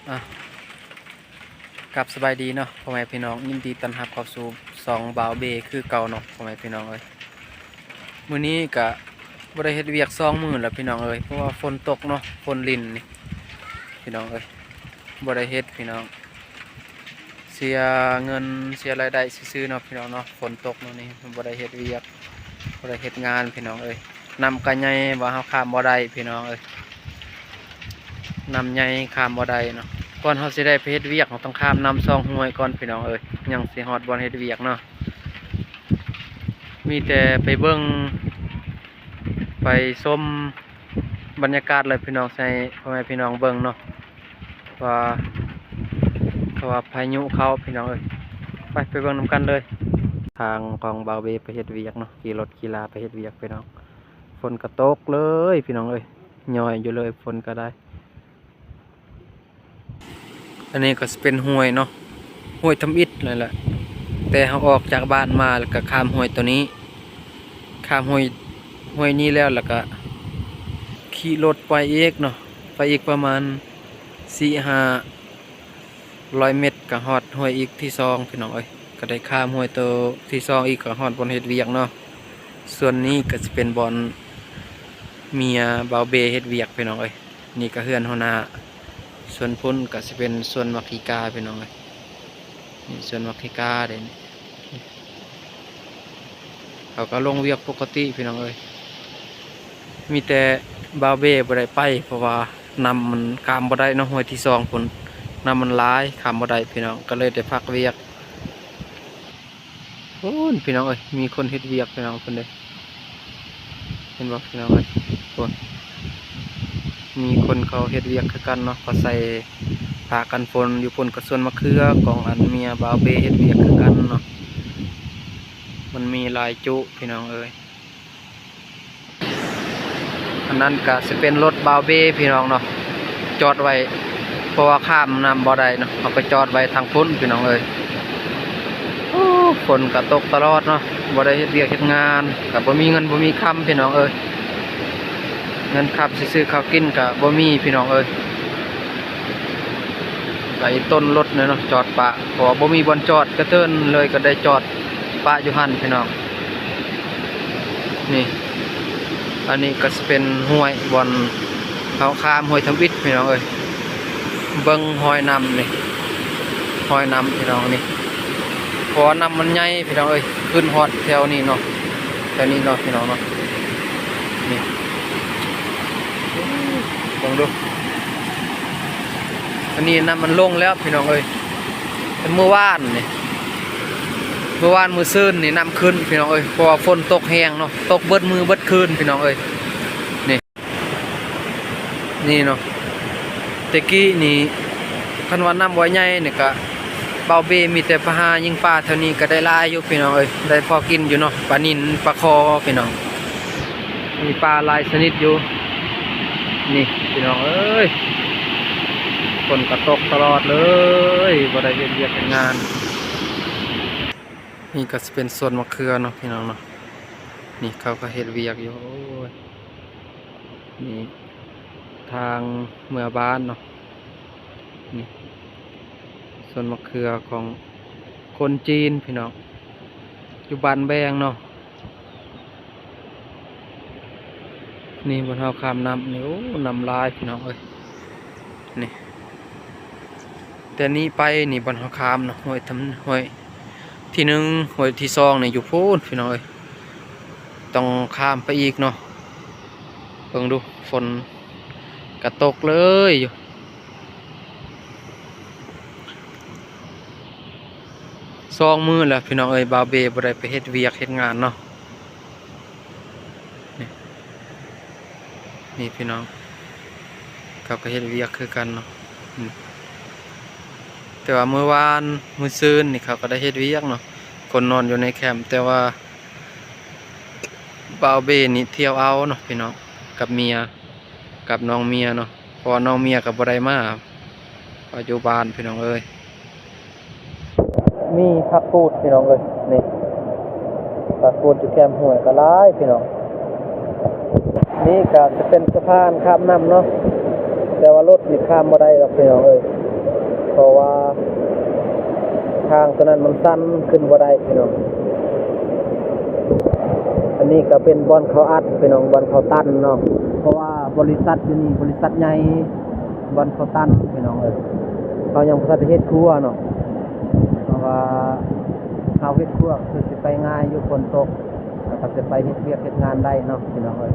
ອ່ະ ກັບສະບາຍດີເນາະ ພໍ່ແມ່ພີ່ນ້ອງ, ຍິນດີຕ້ອນຮັບເຂົ້າສູ່ຊ່ອງບ່າວເບຄືເກົ່າເນາະ ພໍ່ແມ່ພີ່ນ້ອງເອີຍ. ມື້ນີ້ກະບໍ່ໄດ້ເຮັດວຽກສອງມື້ແລ້ວ ພີ່ນ້ອງເອີຍ, ເພາະວ່າຝົນຕົກເນາະ, ຝົນລິນນີ້ ພີ່ນ້ອງເອີຍ, ບໍ່ໄດ້ເຮັດ ພີ່ນ້ອງ. ເສຍເງິນເສຍລາຍໄດ້ຊື່ໆເນາະ ພີ່ນ້ອງເນາະ, ຝົນຕົກເນາະ, ນີ້ບໍ່ໄດ້ເຮັດວຽກ ບໍ່ໄດ້ເຮັດງານ ພີ່ນ້ອງເອີຍ. ນ້ຳກະໃຫຍ່ ວ່າເຮົາຂ້າມບໍ່ໄດ້ ພີ່ນ້ອງເອີຍ, ນ້ຳໃຫຍ່ຂ້າມບໍ່ໄດ້ເນາະ. ກ່ອນເຮົາຊິໄດ້ໄປເຮັດວຽກ ເຮົາຕ້ອງຂ້າມນ້ຳສອງຫ້ວຍກ່ອນ ພີ່ນ້ອງເອີຍ, ຍັງຊິຮອດບ່ອນເຮັດວຽກເນາະ. ມີແຕ່ໄປເບິ່ງ ໄປຊົມບັນຍາກາດເລີຍ ພີ່ນ້ອງ, ໃຫ້ພໍ່ແມ່ພີ່ນ້ອງເບິ່ງເນາະ ວ່າ ເພາະວ່າພາຍຸເຂົ້າ ພີ່ນ້ອງເອີຍ. ໄປ ໄປເບິ່ງນຳກັນເລີຍ. ທາງຂອງບ່າວເບໄປເຮັດວຽກເນາະ, ຂີ່ລົດຂີ່ລາໄປເຮັດວຽກ ພີ່ນ້ອງ. ຝົນກະຕົກເລີຍ ພີ່ນ້ອງເອີຍ, ຍ້ອຍຢູ່ເລີຍ ຝົນກະໄດ້. ອັນນີ້ກໍຊິເປັນຫ້ວຍເນາະ, ຫ້ວຍທຳອິດນັ້ນແຫຼະ, ແຕ່ເຮົາອອກຈາກບ້ານມາແລ້ວກໍຂ້າມຫ້ວຍໂຕນີ້, ຂ້າມຫ້ວຍ ຫ້ວຍນີ້ແລ້ວ ແລ້ວກໍຂີ່ລົດໄປອີກເນາະ, ໄປອີກປະມານສີ່ຫ້າຮ້ອຍເມັດ ກໍຮອດຫ້ວຍອີກທີສອງ ພີ່ນ້ອງເອີຍ. ກໍໄດ້ຂ້າມຫ້ວຍໂຕທີສອງອີກ ກໍຮອດບ່ອນເຮັດວຽກເນາະ. ສ່ວນນີ້ກໍຊິເປັນບ່ອນເມຍບ່າວເບເຮັດວຽກ ພີ່ນ້ອງເອີຍ. ນີ້ກໍເຮືອນຫົວໜ້າ, ສ່ວນພຸ້ນກໍຊິເປັນສວນໝາກຂີ້ກາ ພີ່ນ້ອງເອີຍ. ນີ້ສວນໝາກຂີ້ກາເດ້ນີ້. ເຂົາກໍລົງວຽກປົກກະຕິ ພີ່ນ້ອງເອີຍ. ມີແຕ່ບ່າວເບບໍ່ໄດ້ໄປ ເພາະວ່ານ້ຳມັນຂ້າມບໍ່ໄດ້ເນາະ, ຫ້ວຍທີສອງພຸ້ນ ນ້ຳມັນຫຼາຍ ຂ້າມບໍ່ໄດ້ ພີ່ນ້ອງ, ກໍເລີຍໄດ້ພັກວຽກ. ພຸ້ນ ພີ່ນ້ອງເອີຍ, ມີຄົນເຮັດວຽກ ພີ່ນ້ອງ, ພຸ້ນເດ້. ເຫັນບໍ່ ພີ່ນ້ອງເອີຍ? ພຸ້ນ ມີຄົນເຂົາເຮັດວຽກຄືກັນເນາະ, ເຂົາໃສ່ຜ້າກັນຝົນ. ຢູ່ພຸ້ນກໍສວນມະເຂືອຂອງອັນເມຍບ່າວເບເຮັດວຽກຄືກັນເນາະ. ມັນມີຫຼາຍຈຸ ພີ່ນ້ອງເອີຍ. ອັນນັ້ນກະຊິເປັນລົດບ່າວເບ ພີ່ນ້ອງເນາະ, ຈອດໄວ້ ເພາະວ່າຂ້າມນ້ຳບໍ່ໄດ້ເນາະ, ເຮົາກໍຈອດໄວ້ທາງພຸ້ນ ພີ່ນ້ອງເອີຍ. ໂອ້ ຝົນກະຕົກຕະຫຼອດເນາະ, ບໍ່ໄດ້ເຮັດວຽກເຮັດງານ ກະບໍ່ມີເງິນບໍ່ມີຄຳ ພີ່ນ້ອງເອີຍ. ເງິນຄຳຊິຊື້ເຂົ້າກິນກະບໍ່ມີ ພີ່ນ້ອງເອີຍ. ໄປຕົ້ນລົດເນາະ ຈອດປະ ເພາະວ່າບໍ່ມີບ່ອນຈອດ, ກະເທີນເລີຍກໍໄດ້ຈອດປະຢູ່ຫັ້ນ ພີ່ນ້ອງ. ນີ້ ອັນນີ້ກໍຊິເປັນຫ້ວຍ ບ່ອນເຮົາຂ້າມຫ້ວຍທຳອິດ ພີ່ນ້ອງເອີຍ. ເບິ່ງຮອຍນ້ຳນີ້ ຮອຍນ້ຳ ພີ່ນ້ອງນີ້, ເພາະວ່ານ້ຳມັນໃຫຍ່ ພີ່ນ້ອງເອີຍ, ຂຶ້ນຮອດແຖວນີ້ເນາະ, ແຖວນີ້ເນາະ ພີ່ນ້ອງເນາະ. ນີ້ ເບິ່ງດູ. ອັນນີ້ນ້ຳມັນລົງແລ້ວ ພີ່ນ້ອງເອີຍ. ເປັນມື້ວານນີ້ ມື້ວານມື້ຊືນນີ້ນ້ຳຂຶ້ນ ພີ່ນ້ອງເອີຍ, ເພາະວ່າຝົນຕົກແຮງເນາະ, ຕົກເບິດມື້ເບິດຄືນ ພີ່ນ້ອງເອີຍ. ນີ້ ນີ້ເນາະ, ແຕ່ກີ້ນີ້ ຄັນວ່ານ້ຳບໍ່ໃຫຍ່ນີ້ກະ ບ່າວເບມີແຕ່ໄປຫາຍິງປາແຖວນີ້ກໍໄດ້ຫຼາຍຢູ່ ພີ່ນ້ອງເອີຍ, ໄດ້ພໍກິນຢູ່ເນາະ, ປານິນ ປາຄໍ ພີ່ນ້ອງ. ມີປາຫຼາຍຊະນິດຢູ່. ນີ້ ພີ່ນ້ອງເອີຍ, ຝົນກໍຕົກຕະຫຼອດເລີຍ, ບໍ່ໄດ້ເຮັດວຽກເຮັດງານ. ນີ້ກໍຊິເປັນສວນມະເຂືອເນາະ ພີ່ນ້ອງເນາະ. ນີ້ເຂົາກໍເຮັດວຽກຢູ່. ໂອ້ຍ ນີ້ທາງເມືອບ້ານເນາະ. ນີ້ສວນມະເຂືອຂອງຄົນຈີນ ພີ່ນ້ອງ, ຢູ່ບ້ານແບງເນາະ. ນີ້ບ່ອນເຮົາຂ້າມນ້ຳນີ້ ໂອ້ ນ້ຳຫຼາຍ ພີ່ນ້ອງເອີຍ. ນີ້ ແຕ່ນີ້ໄປນີ້ບ່ອນເຮົາຂ້າມເນາະ, ຫ້ວຍທຳ ຫ້ວຍທີໜຶ່ງ ຫ້ວຍທີສອງນີ້ຢູ່ພຸ້ນ ພີ່ນ້ອງເອີຍ, ຕ້ອງຂ້າມໄປອີກເນາະ. ເບິ່ງດູ ຝົນກະຕົກເລີຍຢູ່. ສອງມື້ແລ້ວ ພີ່ນ້ອງເອີຍ, ບ່າວເບບໍ່ໄດ້ໄປເຮັດວຽກເຮັດງານເນາະ. ນີ້ ນີ້ ພີ່ນ້ອງ, ເຂົາກໍເຮັດວຽກຄືກັນເນາະ. ແຕ່ວ່າມື້ວານ ມື້ຊືນນີ້ເຂົາກໍໄດ້ເຮັດວຽກເນາະ, ຄົນນອນຢູ່ໃນແຄມ, ແຕ່ວ່າບ່າວເບນີ້ທ່ຽວເອົາເນາະ ພີ່ນ້ອງ, ກັບເມຍ ກັບນ້ອງເມຍເນາະ, ເພາະວ່ານ້ອງເມຍກໍບໍ່ໄດ້ມາ, ວ່າຢູ່ບ້ານ ພີ່ນ້ອງເອີຍ. ມີຜັກກູດ ພີ່ນ້ອງເອີຍ, ນີ້ ຜັກກູດຢູ່ແຄມຫ້ວຍກໍຫຼາຍ ພີ່ນ້ອງ. ນີ້ກໍຈະເປັນສະພານຂ້າມນ້ຳເນາະ, ແຕ່ວ່າລົດນີ້ຂ້າມບໍ່ໄດ້ດອກ ພີ່ນ້ອງເອີຍ. ທາງໂຕນັ້ນມັນສັ່ນຂຶ້ນບໍ່ໄດ້ພີ່ນ້ອງ. ອັນນີ້ກໍເປັນບ່ອນເຂົາອັດພີ່ນ້ອງ, ບ່ອນເຂົາຕັນເນາະ, ເພາະວ່າບໍລິສັດຢູ່ນີ້ບໍລິສັດໃຫຍ່, ບ່ອນເຂົາຕັນພີ່ນ້ອງເອີຍ. ເຂົາຍັງບໍ່ທັນໄດ້ເຮັດຄົວເນາະ, ເພາະວ່າເຮົາເຮັດຄົວຄືຊິໄປງ່າຍຢູ່, ຝົນຕົກ ແລ້ວກໍຊິໄປເຮັດວຽກເຮັດງານໄດ້ເນາະພີ່ນ້ອງເອີຍ.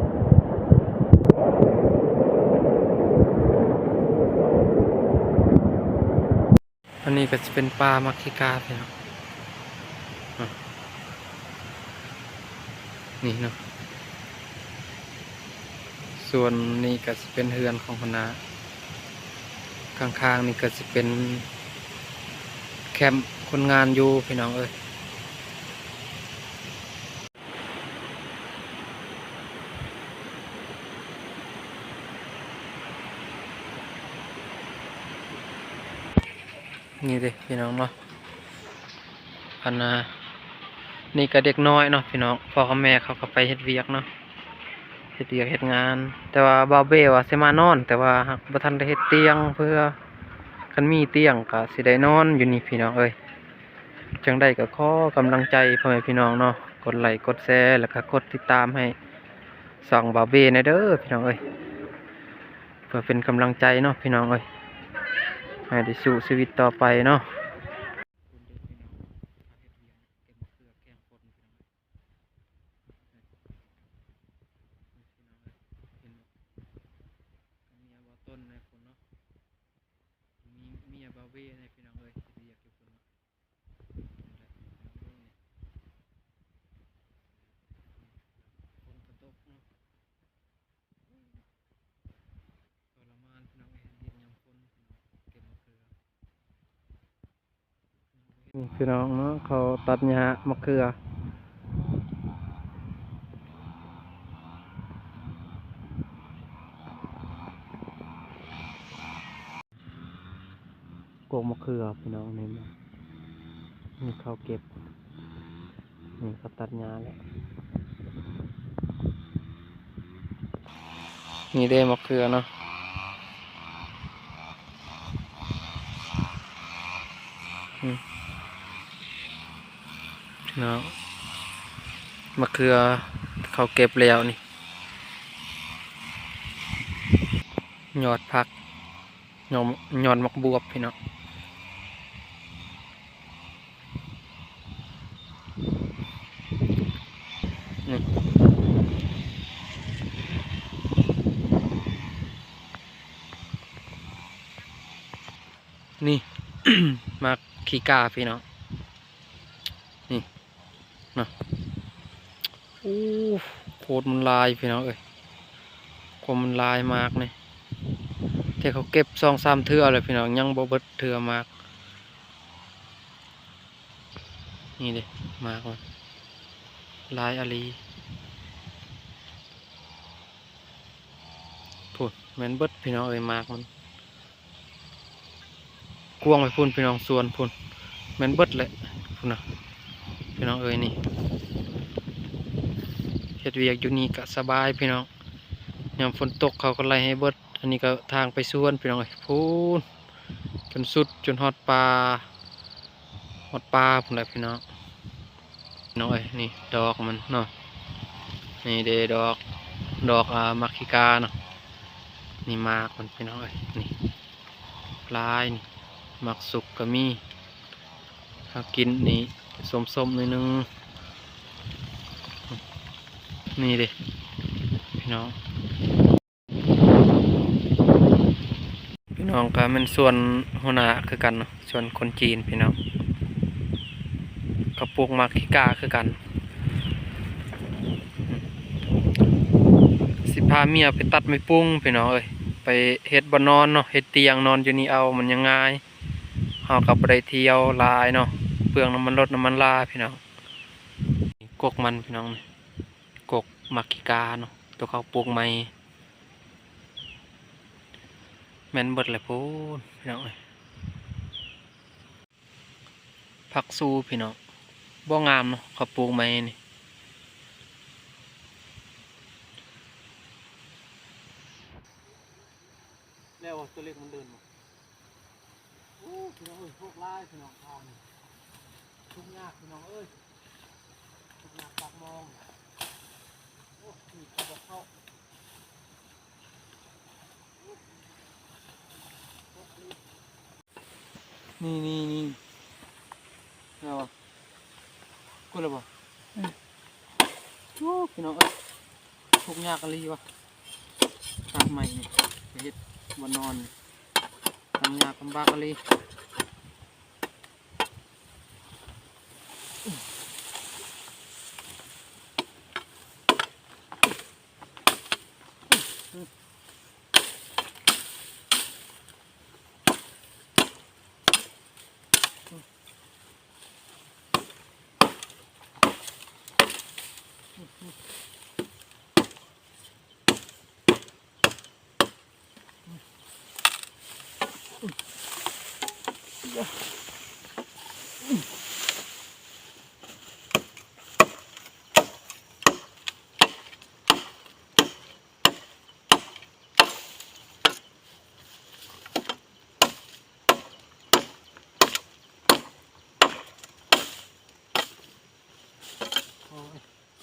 ອັນນີ້ກໍຊິເປັນປ່າມັກຄີກາພີ່ນ້ອງ, ນີ້ເນາະ. ສ່ວນນີ້ກໍຊິເປັນເຮືອນຂອງຫົວໜ້າ, ຂ້າງໆນີ້ກໍຊິເປັນແຄມຄົນງານຢູ່ພີ່ນ້ອງເອີຍ. ນີ້ເດ້ພີ່ນ້ອງເນາະ, ອັນນ່າ ນີ້ກໍເດັກນ້ອຍເນາະພີ່ນ້ອງ, ພໍ່ກັບແມ່ເຂົາກໍໄປເຮັດວຽກເນາະ, ເຮັດວຽກເຮັດງານ. ແຕ່ວ່າບ່າວເບ້ວ່າຊິມານອນ, ແຕ່ວ່າຫາກບໍ່ທັນໄດ້ເຮັດຕຽງ, ເພື່ອຄັນມີຕຽງກໍຊິໄດ້ນອນຢູ່ນີ້ພີ່ນ້ອງເອີຍ. ຈັ່ງໃດກໍຂໍກຳລັງໃຈພໍ່ແມ່ພີ່ນ້ອງເນາະ, ກົດໄລກົດແຊ ແລ້ວກໍກົດຕິດຕາມໃຫ້ຊ່ອງບ່າວເບ້ແດ່ເດີພີ່ນ້ອງເອີຍ, ເພື່ອເປັນກຳລັງໃຈເນາະພີ່ນ້ອງເອີຍ, ໃຫ້ໄດ້ສູ້ຊີວິດຕໍ່ໄປເນາະ. ເມຍບ່າວເບ້ແດ່ພີ່ນ້ອງເອີຍ, ເຮັດວຽກຢູ່ພຸ້ນເນາະ. ຝົນກໍຕົກເນາະ, ທໍລະມານພີ່ນ້ອງເອີຍ, ເຮັດວຽກຍາມຝົນພີ່ນ້ອງ, ເກັບມະເຂືອ. ນີ້ພີ່ນ້ອງເນາະ, ເຂົາຕັດຫຍ້າມະເຂືອ. ກອກມະເຂືອພີ່ນ້ອງ, ນີ້ ນີ້ເຂົາເກັບ, ນີ້ເຂົາຕັດຫຍ້າແລ້ວ. ນີ້ເດ້ມະເຂືອເນາະ, ອືມ ເນາະ, ມະເຂືອເຂົາເກັບແລ້ວນີ້, ຍອດຜັກ ຍອດ ຍອດໝາກບວບພີ່ນ້ອງ. ນີ້ ນີ້ ໝາກຂີ້ກ້າພີ່ນ້ອງ, ນີ້ ເນາະ. ໂອ້ ໂຄດມັນຫຼາຍພີ່ນ້ອງເອີຍ, ຄວາມມັນຫຼາຍໝາກນີ້, ແຕ່ເຂົາເກັບສອງສາມເທື່ອແລ້ວພີ່ນ້ອງ, ຍັງບໍ່ເບິດເທື່ອໝາກ. ນີ້ເດ້ ໝາກມັນຫຼາຍອີ່ຫຼີ. ພຸ້ນ ແມ່ນເບິດພີ່ນ້ອງເອີຍ, ໝາກມັນກວ້າງໄປພຸ້ນພີ່ນ້ອງ, ສວນພຸ້ນ ແມ່ນເບິດແຫຼະ ພຸ້ນນະພີ່ນ້ອງເອີຍ. ນີ້ ເຮັດວຽກຢູ່ນີ້ກະສະບາຍພີ່ນ້ອງ, ຍາມຝົນຕົກເຂົາກໍໄລ່ໃຫ້ເບິດ. ອັນນີ້ກໍທາງໄປສວນພີ່ນ້ອງເອີຍ, ພຸ້ນ ຈົນສຸດ ຈົນຮອດປ່າ ຮອດປ່າພຸ້ນແຫຼະພີ່ນ້ອງ. ນ້ອງເອີຍ ນີ້ດອກມັນເນາະ, ນີ້ເດ້ດອກ ດອກ ອາ ໝາກຂີ້ກ້າເນາະ. ນີ້ໝາກມັນພີ່ນ້ອງເອີຍ, ນີ້ຫຼາຍນີ້, ໝາກສຸກກໍມີ, ຫາກິນນີ້ສົ້ມໆໜ້ອຍໜຶ່ງ. ນີ້ເດ້ພີ່ນ້ອງ. ພີ່ນ້ອງ ກໍແມ່ນສວນຫົວໜ້າຄືກັນເນາະ, ສວນຄົນຈີນພີ່ນ້ອງ, ກໍປູກໝາກຂີ້ກ້າຄືກັນ. ຊິພາເມຍໄປຕັດໄມ້ປຸງພີ່ນ້ອງເອີຍ, ໄປເຮັດບ່ອນນອນເນາະ, ເຮັດຕຽງນອນຢູ່ນີ້ເອົາ ມັນຍັງງ່າຍ. ເຮົາກໍບໍ່ໄດ້ທ່ຽວຫຼາຍເນາະ, ເປືອງນ້ຳມັນລົດນ້ຳມັນລາພີ່ນ້ອງ. ກົກມັນພີ່ນ້ອງ, ກົກໝາກຂີ້ກ້າເນາະ, ຕົວເຂົາປູກໃໝ່. ແມ່ນເບິດແຫຼະພຸ້ນພີ່ນ້ອງເອີຍ. ຜັກຊູພີ່ນ້ອງ, ບໍ່ງາມເນາະ, ເຂົາປູກໃໝ່ນີ້. ແລ້ວຕົວເລັກມັນເດີນບໍ່? ໂອ້ ພີ່ນ້ອງເອີຍ ໂຊກຫຼາຍພີ່ນ້ອງ ທາງນີ້ ທຸກຍາກພີ່ນ້ອງເອີຍ ທຸກຍາກປາກມອງ ໂອ້ ທີ່ເຂົາບໍ່ເຂົ້າ ນີ້ ນີ້ ນີ້ ແລ້ວບໍ່? ກົດແລ້ວບໍ່? ອືມ ໂອ້ ພີ່ນ້ອງເອີຍ ທຸກຍາກອີ່ຫຼີວ່າ ຕັດໄມ້ນີ້ ໄປເຮັດບ່ອນນອນນີ້ ທັງຍາກລຳບາກອີ່ຫຼີ.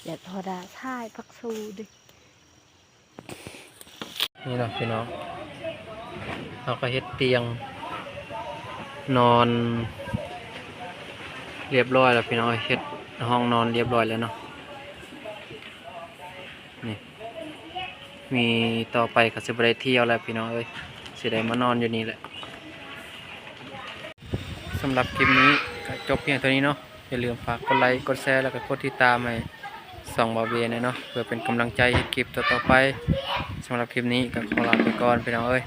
ແລະພໍດາຊາຍຜັກຊູເດ້. ນີ້ເນາະພີ່ນ້ອງ ເຮົາກໍເຮັດຕຽງນອນຮຽບຮ້ອຍແລ້ວພີ່ນ້ອງ ເຮັດຫ້ອງນອນຮຽບຮ້ອຍແລ້ວເນາະ ນີ້ ມີຕໍ່ໄປກໍຊິບໍ່ໄດ້ທ່ຽວແລ້ວພີ່ນ້ອງເອີຍ ຊິໄດ້ມານອນຢູ່ນີ້ແຫຼະ. ສຳລັບຄລິບນີ້ກໍຈົບພຽງເທົ່ານີ້ເນາະ ຢ່າລືມຝາກກົດໄລ ກົດແຊ ແລ້ວກໍກົດຕິດຕາມໃຫ້ຊ່ອງບ່າວເບແດ່ເນາະ ເພື່ອເປັນກຳລັງໃຈເຮັດຄລິບຕໍ່ໆໄປ. ສຳລັບຄລິບນີ້ກໍຂໍລາໄປກ່ອນພີ່ນ້ອງເອີຍ.